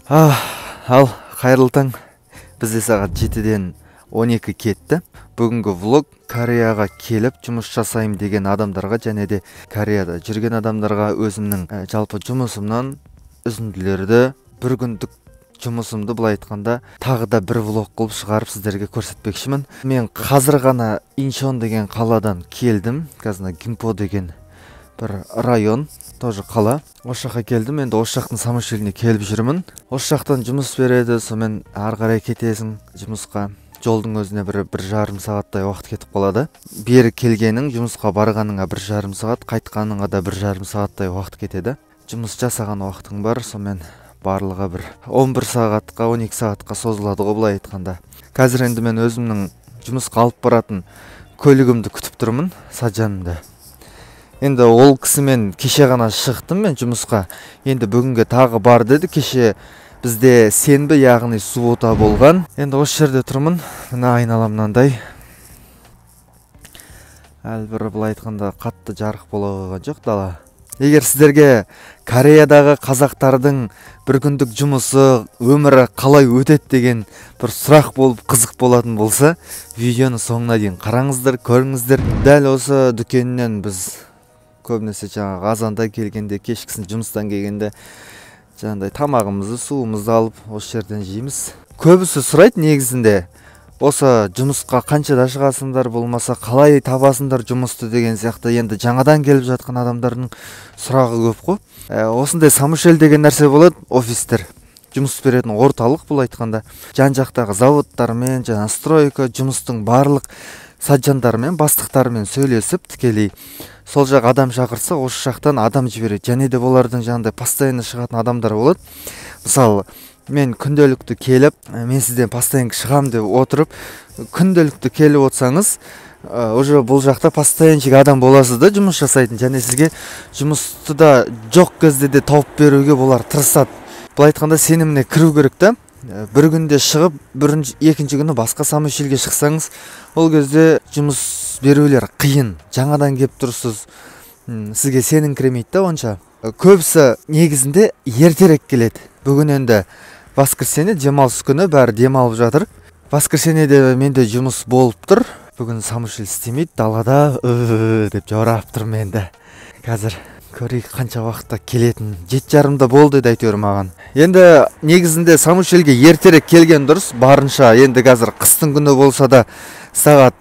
Ал, қайырлы таң. Бізде сағат 7:12 кетті. Бүгінгі влог Кореяға келіп жұмыс жасаймын деген адамдарға және де Кореяда жүрген адамдарға өзімнің жалпы жұмысымнан үзінділерді, бір күндік жұмысымды былай айтқанда тағы да бір влог қылып шығарып сіздерге көрсетпекшімін. Мен қазір ғана Инчон деген қаладан келдім. Қазір Гимпо деген бір район, тоже қала. Осы жаққа келдім, енді осы жақтың самушеліне келіп жүрмін. Осы жақтан жұмыс береді, сонымен ары қарай кетесің жұмысқа. Жолдың өзіне бір жарым сағаттай уақыт кетіп қалады. Бері келгенің, жұмысқа барғаныңа 1,5 сағат, қайтқаныңа да 1,5 сағаттай уақыт кетеді. Жұмыс жасаған уақытың бар, сонымен барлығы бір 11 сағатқа, 12 сағатқа созылады ғой былай айтқанда. Қазір енді мен өзімнің жұмысқа алып баратын көлігімді күтіп тұрмын, Саджанымды. Енді ол кісімен кеше ғана шықтым мен жұмысқа. Енді бүгінге тағы бар деді. Кеше бізде сенбі, яғни суббота болған. Енді осы жерде тұрмын. Мына айналам мынандай. Әлі бір былай айтқанда қатты жарық бола қойған жоқ дала. Егер сіздерге Кореядағы қазақтардың бір күндік жұмысы, өмірі қалай өтеді деген бір сұрақ болып, қызық болатын болса, видеоны соңына дейін қараңыздар, көріңіздер. Дәл осы дүкеннен біз көбінесе жаңағы азанда келгенде, кешкісін жұмыстан келгенде жаңағыдай тамағымызды, суымызды алып осы жерден жейміз. Көбісі сұрайды негізінде, осы жұмысқа қаншада шығасыңдар, болмаса қалай табасыңдар жұмысты деген сияқты. Енді жаңадан келіп жатқан адамдардың сұрағы көп қой. Осындай самушел деген нәрсе болады, офистер, жұмыс беретін орталық бұл айтқанда. Жан жақтағы заводтармен, жаңа стройка, жұмыстың барлық саджандармен, бастықтармен сөйлесіп тікелей сол жақ адам шақырса, осы жақтан адам жібереді. Және де олардың жаңағыдай постоянно шығатын адамдар болады. Мысалы, мен күнделікті келіп, мен сізден постоянно шығам деп отырып, күнделікті келіп отырсаңыз, уже бұл жақта постоянщик адам боласыз да, жұмыс жасайтын. Және сізге жұмысты да жоқ кезде де тауып беруге олар тырысады. Былай айтқанда сеніміне кіру керек та. Бір күнде шығып, екінші күні басқа самушелге шықсаңыз, ол кезде жұмыс берулер қиын. Жаңадан келіп тұрсыз, сізге сеніңкіремейді да онша. Көбісі негізінде ертерек келеді. Бүгін енді воскресенье, демалыс күні, бәрі демалып жатыр. Воскресеньеде менде жұмыс болып тұр. Бүгін самушел істемейді, далада деп жаурап тұрмын енді. Қазір көрейік қанша уақытта келетін. 7:30-да болды деді әйтеуір маған. Енді негізінде самушелге ертерек келген дұрыс, барынша. Енді қазір қыстың күні болса да сағат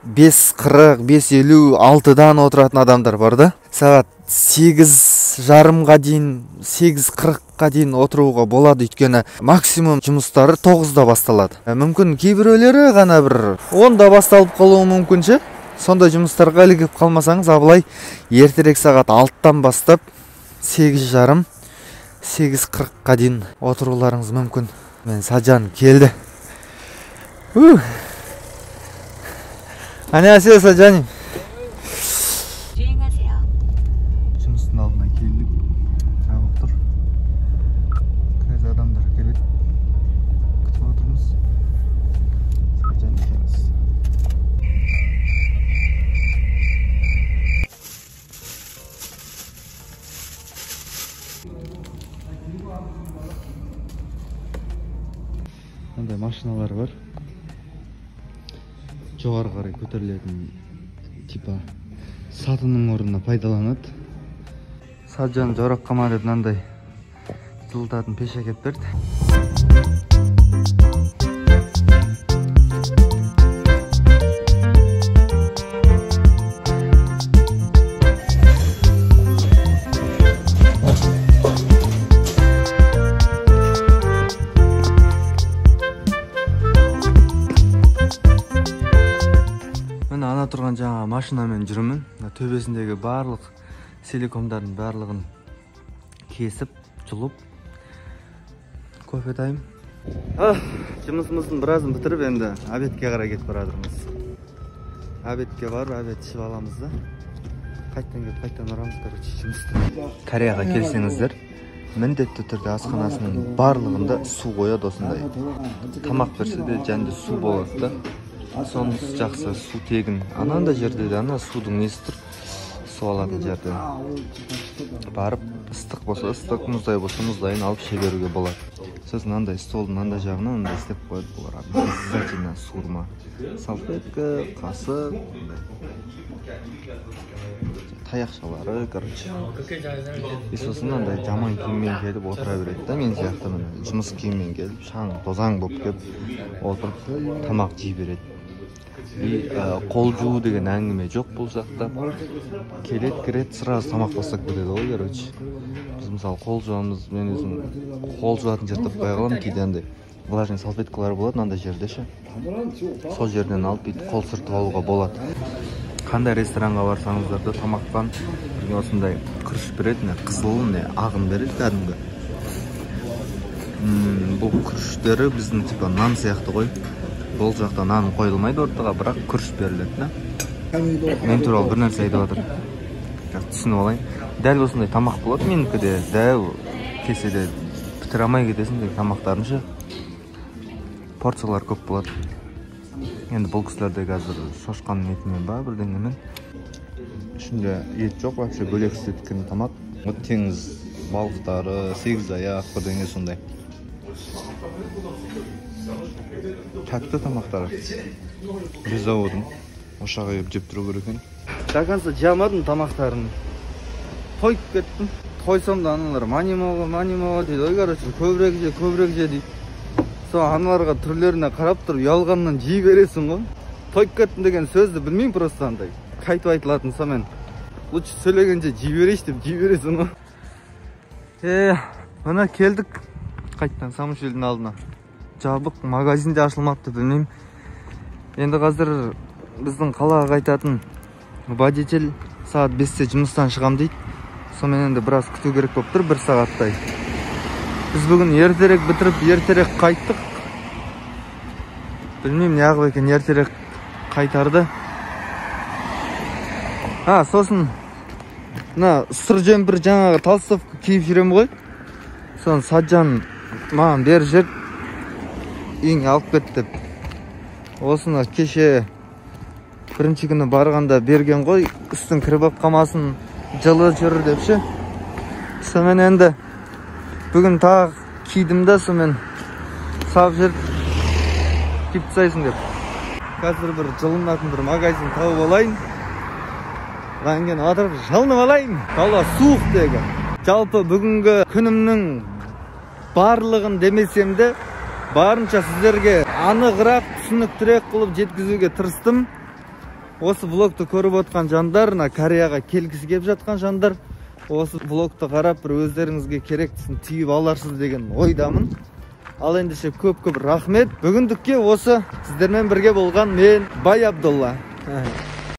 5:40, 5:50, 6-дан отыратын адамдар бар да. Сағат 8:30-ға дейін, 8:40-қа дейін отыруға болады, өйткені максимум жұмыстары 9-да басталады. Мүмкін кейбіреулері ғана бір 10-да басталып қалуы мүмкін ше. Сондай жұмыстарға ілігіп қалмасаңыз, абылай ертерек сағат 6-тан бастап 8:30, 8:40-қа дейін отыруларыңыз мүмкін. Мен Саджан келді. 안녕하세요, 사장님. Жұмыстың алдына келдік. Жабық тұр. Қазір адамдар келеді. Күтіп отырмыз. Саджан екеуміз. Мындай машиналар бар. Жоғары қарай көтерілетін типа сатының орнына пайдаланады. Саджан жаурап қалма деп мынандай жылытатын пеш әкеліп берді. Тұрған жаңа машинамен жүрмін. Төбесіндегі барлық силикондардың барлығын кесіп, жұлып, кофе дайым. Жұмысымыздың біразын бітіріп, енді обедке қарай кетіп бара жатырмыз. Обедке барып, обед ішіп аламыз да. Қайттан келіп, қайттан барамыз, короче, жұмысты. Кореяға келсеңіздер, міндетті түрде асханасының барлығында су қояды осындай. Тамақ берсе де және де су болады да. Сонысы жақсы, су тегін. Анандай жерде де ана судың несі тұр, су алатын жерде. Барып, ыстық болса ыстық, мұздай болса мұздайын алып іше беруге болады. Сосын андай столдың анда жағына андай істеп қояды бұлар. Обязательно сурма. Салфетка, қасық, андай таяқшалары, короче. И сосын андай жаман киіммен келіп отыра береді да, мен сияқты міне жұмыс киіммен келіп, шаң тозаң болып келіп отырып тамақ жей береді. И қол жуу деген әңгіме жоқ бұл жақта. Келеді, кіреді, сразу тамақ бастап кетеді ғой, короче. Біз мысалы қол жуамыз, мен өзім қол жуатын жер таппай қаламын кейде, андай влажный салфеткалар болады мынандай жерде ше. Сол жерден алып бүйтіп қол сүртіп алуға болады. Қандай ресторанға барсаңыздар да тамақтан бірге осындай күріш береді, міне қызыл, міне ағын береді кәдімгі. Бұл күріштері біздің типа нан сияқты ғой. Бұл жақта нан қойылмайды ортаға, бірақ күріш беріледі да. Мен туралы бір нәрсе айтып жатыр. Қазір түсініп алайын. Дәл осындай тамақ болады менікі де, дәу кеседе бітіре алмай кетесің деген тамақтарын ше. Порциялар көп болады. Енді бұл кісілерде қазір шошқаның етімен ба бірдеңемен. Ішінде ет жоқ, вообще бөлек істеткен тамақ. Вот теңіз балықтары, сегіз аяқ бірдеңе сондай. Тәтті тамақтары. Риза болдым. Ошаға келіп жеп тұру керек екен. До конца жамадым тамақтарын. Тойып кеттім. Тойсам да аналар манимаға, манимаға дейді ғой, короче, көбірек же, көбірек же дейді. Сол аналарға түрлеріне қарап тұрып ұялғаннан жей бересің ғой. Тойып кеттім деген сөзді білмеймін просто андай. Қайтып айтылатын сонымен. Лучше сөйлегенше жей берейінші деп жей бересің ғой. Мына келдік қайтадан Самушелдің алдына. Жабық, магазин де ашылмапты, білмеймін. Енді қазір біздің қалаға қайтатын водитель сағат 5-те жұмыстан шығам дейді. Сонымен енді біраз күту керек болып тұр, бір сағаттай. Біз бүгін ертерек бітіріп, ертерек қайттық. Білмеймін, неғып екен ертерек қайтарды. Сосын мына сұр жемпір жаңағы толстовка киіп жүремін ғой. Соны Саджан маған беріп жіберді, үйіңе алып кет деп. Осыны кеше бірінші күні барғанда берген ғой, үстің кіріп алып қалмасын, жылы жүр деп ше. Сонымен енді бүгін тағы кидім да, сонымен сап жүріп киіп тастайсың деп. Қазір бір жылынатын бір магазин тауып алайын. Одан кейін отырып жылынып алайын. Дала суық тегі. Жалпы бүгінгі күнімнің барлығын демесем де, барынша сіздерге анығырақ, түсініктірек қылып жеткізуге тырыстым. Осы влогты көріп отқан жандар, мына Кореяға келгісі келіп жатқан жандар, осы влогты қарап бір өздеріңізге керектісін түйіп аларсыз деген ойдамын. Ал ендеше көп-көп рахмет. Бүгіндікке осы сіздермен бірге болған мен Бай Абдулла.